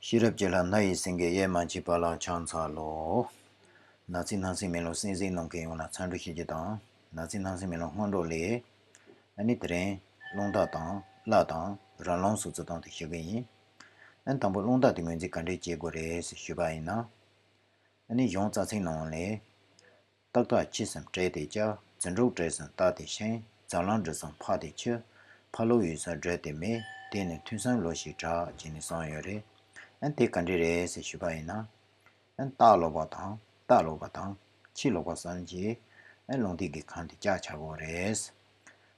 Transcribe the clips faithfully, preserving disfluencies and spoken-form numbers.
ཤེས་རབ་ཀྱི་ལྷ་སྣ་ཡི་སེང་གེ། གཡེར་མ་མཆིས་པ་ལ་ཕྱག་འཚལ་ལོ། ན་ཚིག་སྣང་སྲིད་མེ་ལོང་གསན་གཟིགས་གནང་མཁན་ཡོངས་ལ་འཚམས་འདྲི་ཞུ་རྒྱུ་དང་། ན་ཚིག་སྣང་སྲིད་མེ་ལོང་སྔོན་འགྲོ་ལས། ཨ་ནི་དེ་རིང་རླུང་རྟ་དང་བླ་དང་ར་ལུང་སོགས་ཚུལ་སྟོན་དེ་ཞུ་གི་ཡིན། ཨ་ནི་དང་པོ་རླུང་རྟ་དེ་ངོས་འཛིན་ག་འདྲས་བྱེད་དགོས་རེད་ཟེར་ཞུས་པ་ཡིན་ན། ཨ་ནི་གཞུང་རྩ་ཚིག་ནང་ལས། ཏག་ཏག་འཆི་བསམ་བྲལ་ཏེ་སྐྱ། རྫུ་འཕྲུལ་བྲལ་བསམ་རྟག་སྟེ་ཤིང་། རྫ་གླང་འགྲིབ་བསམ་ཕག་སྟེ་ཁྱི། ཕ་ལོ་ཡོད་བསམ་སྦྲུལ་ཏེ་མེ། དེ་ནི་ཐོས་བསམ་ལོ་ཞེས་གྲགས། ཅེས་ནས་གསུངས་ཡོད་རེད། ཨ་ནི་དེ་ག་འདྲས་རེད་ཟེར་ཞུས་པ་ཡིན་ན། ཨ་ནི་རྟ་ལོག་པ་དང་རྟ་ལོག་པ་དང་ཁྱི་ལོག་པ་བསམ་གྱིས། ཨ་ནི་རླུང་རྟའི་གི་ཁམས་དེ་བཅག་བྱ་དགོས་རེད།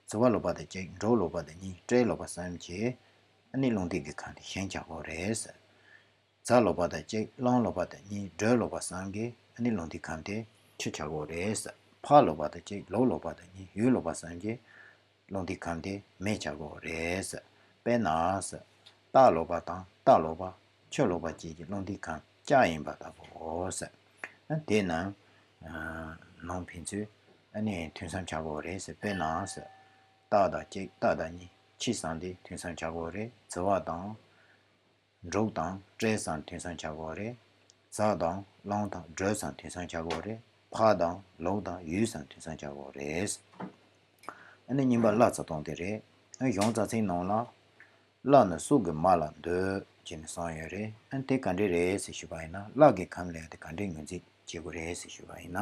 རྫི་བ་ལོག་པ་དང་གཅིག་འབྲོག་ལོག་པ་དང་གཉིས་སྤྲེལ་ལོག་པ་བསམ་གྱིས། ཨ་ནི་རླུང་རྟའི་གི་ཁམས་དེ་ཞིང་བྱ་དགོས་རེད། རྫ་ལོག་པ་དང་གཅིག་གླང་ལོག་པ་དང་གཉིས་སྦྲུལ་ལོག་པ་བསམ་གྱིས། ཨ་ནི་རླུང་རྟའི་ཁམས་དེ་ཆུ་བྱ་དགོས་རེད། ཕག་ལོག་པ་དང་གཅིག་ལུག་ལོག་པ་དང་གཉིས་ཡུལ་ལོག་པ་བསམ་གྱིས། རླུང་རྟའི་ཁམས་དེ་མེ་བྱ་དགོས་རེད། དཔེར་ན། རྟ་ལོག་པ་དང་རྟ་ལོག་པ། ཁྱི་ལོག་པ་བཅས་ཀྱི་རླུང་རྟའི་ཁམས་བཅག་ཡིན་པ་ལྟ་བུའོ། ཨ་དེས་ན། ནང་ཕན་ཚུན་ཨ་ནི་ཐོས་བསམ་བྱ་དགོས་རེད། དཔེར་ན། རྟ་དང་གཅིག་རྟ་དང་གཉིས་ཁྱི་བསམ་སྟེ་ཐོས་བསམ་བྱ་དགོས་རེད། རྫི་བ་དང་། འབྲོག་དང་སྤྲེལ་བསམ་ཐོས་བསམ་བྱ་དགོས་རེད། རྫ་དང་གླང་དང་སྦྲུལ་བསམ་ཐོས་བསམ་བྱ་དགོས་རེད། ཕག་དང་ལུག་དང་ཡུལ་བསམ་ཐོས་བསམ་བྱ་དགོས་རེད། ཨ་ནི་གཉིས་པ་བླ་ཚུལ་སྟོན་དེ་རེད། ཨ་གཞུང་རྩ་ཚིག་ནང་ལ། བླ་ནི་སྲོག་གི་མ་ལ་འདུད། ཅེས་ནས་གསུངས་ཡོད་རེད། ཨ་ནི་དེ་ག་འདྲས་རེད་ཟེར་ཞུས་པ་ཡིན་ན། བླ་གི་ཁམས་ལ་ཡ་དེ་ག་འདྲས་ངོས་འཛིན་བྱེད་དགོས་རེད་ཟེར་ཞུས་པ་ཡིན་ན།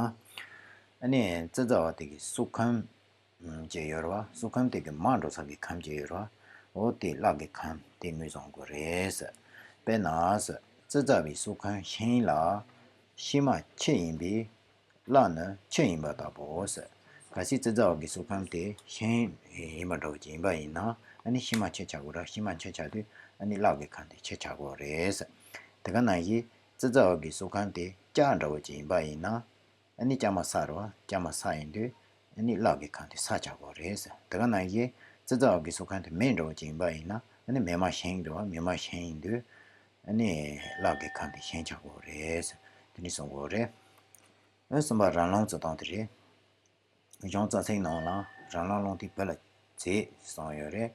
ཨ་ནི་ཙི་ཙི་བ་དེ་གི་སྲོག་ཁམས། ཅེས་ཡོད་རེད་བ། སྲོག་ཁམས་དེ་གི་མར་འགྲོ་ས་གི་ཁམས་ཅེས་ཡོད་རེད་བ། འོ་དེ་བླ་གི་ཁམས་དེ་ངོས་བཟུང་དགོས་རེད། དཔེར་ན། ཙི་ཙི་བའི་སྲོག་ཁམས་ཤིང་ལ། ཤི་མ་ཁྱི་ཡིན་པས། བླ་ནི་ཁྱི་ཡིན་པ་ལྟ་བུའོ། གལ་སྲིད་ཙི་ཙི་བ་གི་སྲོག་ཁམས་དེ་ཤིང་ཡིན་པ་འདྲ་བོ་ཅིག་ཡིན་པ་ཡིན་ན། ཨ་ནི་ཤི་མ་ཁྱི་བྱ་དགོས་རེད། ཤི་མ་ཁྱི་བྱ་དུས་ཨ་ནི་བླ་གི་ཁམས་དེ་ཁྱི་བྱ་དགོས་རེད། དེ་ག་ནང་བཞིན་ཙི་ཙི་བ་གི་སྲོག་ཁམས་དེ་ལྕགས་འདྲ་བོ་ཅིག་ཡིན་པ་ཡིན་ན། ཨ་ནི་ལྕགས་མ་ས་རེད་བ། ལྕགས་མ་ས་ཡིན་དུས་ཨ་ནི་བླ་གི་ཁམས་དེ་ས་བྱ་དགོས་རེད། དེ་ག་ནང་བཞིན་ཙི་ཙི་བ་གི་སྲོག་ཁམས་དེ་མེ་འདྲ་བོ་ཅིག་ཡིན་པ་ཡིན་ན། ཨ་ནི་མེ་མ་ཤིང་རེད་བ། མེ་མ་ཤིང་ཡིན་དུས་ཨ་ནི་བླ་གི་ཁམས་དེ་ཤིང་བྱ་དགོས་རེད། དེ་འདྲ་གསུང་དགོས་རེད། ཨ་གསུམ་པ་ར་ལུང་ཚུལ་སྟོན་དེ་རེད། གཞུང་རྩ་ཚིག་ནང་ལ་ར་ལུང་རླུང་རྟའི་བུ་ལ་བྱེད་གསུངས་ཡོད་རེད།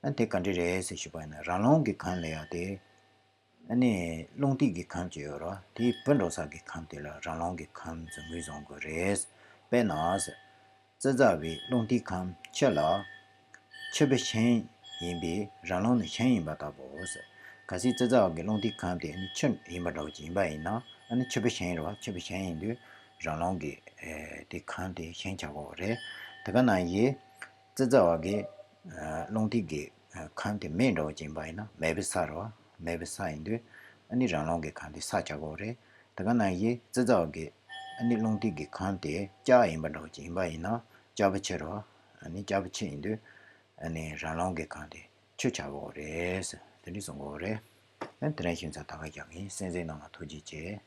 ཨ་དེ་ག་འདྲ་རེད་ཟེར་ཞུས་པ་ཡིན་ན། ར་ལུང་གི་ཁམས་ལ་ཡ་དེ། ཨ་ནི་རླུང་རྟའི་གི་ཁམས་ཅིག་ཡོད་རེད་བ། དེའི་བུ་འགྲོ་ས་གི་ཁམས་དེ་ལ་ར་ལུང་གི་ཁམས་སུ་ངོས་བཟུང་དགོས་རེད། དཔེར་ན། ཙི་ཙི་བའི་རླུང་རྟའི་ཁམས་ཁྱི་ལ། ཁྱི་བུ་ཤིང་ཡིན་པས་ར་ལུང་ནི་ཤིང་ཡིན་པ་ལྟ་བུའོ། གལ་སྲིད་ཙི་ཙི་བ་གི་རླུང་རྟའི་ཁམས་དེ་ནི་ཁྱི་ཡིན་པ་འདྲ་བོ་ཅིག་ཡིན་པ་ཡིན་ན། ཨ་ནི་ཁྱི་བུ་ཤིང་རེད་བ། ཁྱི་བུ་ཤིང་ཡིན་དུས་ར་ལུང་གི་ཨེ་དེ་ཁམས་དེ་ཤིང་བྱ་དགོས་རེད། དེ་ག་ནང་བཞིན་ཙི་ཙི་བ་གི་ཨ་རླུང་རྟའི་གི་ཨ་ཁམས་དེ་མེ་འདྲ་བོ་ཅིག་ཡིན་པ་ཡིན་ན་མེ་བུ་ས་རེད་བ། མེ་བུ་ས་ཡིན་དུས་ཨ་ནི་ར་ལུང་གི་ཁམས་དེ་ས་བྱ་དགོས་རེད། དེ་ག་ནང་བཞིན་ཙི་ཙི་བ་གི་ཨ་ནི་རླུང་རྟའི་གི་ཁམས་དེ་ལྕགས་ཡིན་པ་འདྲ་བོ་ཅིག་ཡིན་པ་ཡིན་ན་ལྕགས་བུ་ཁྱི་རེད་བ། ཨ་ནི་ལྕགས་བུ་ཁྱི་ཡིན་དུས་ཨ་ནི་ར་ལུང་གི་ཁམས་དེ་ཆུ་བྱ་དགོས་རེད། དེ་འདྲ་གསུང་དགོས་རེད། ཨ་དེ་རིང་ཞུ་མཚམས་ད་ག་རྒྱག་གི་ཡིན། གསན་གཟིགས་གནང་བ་ཐུགས་རྗེ་ཆེ།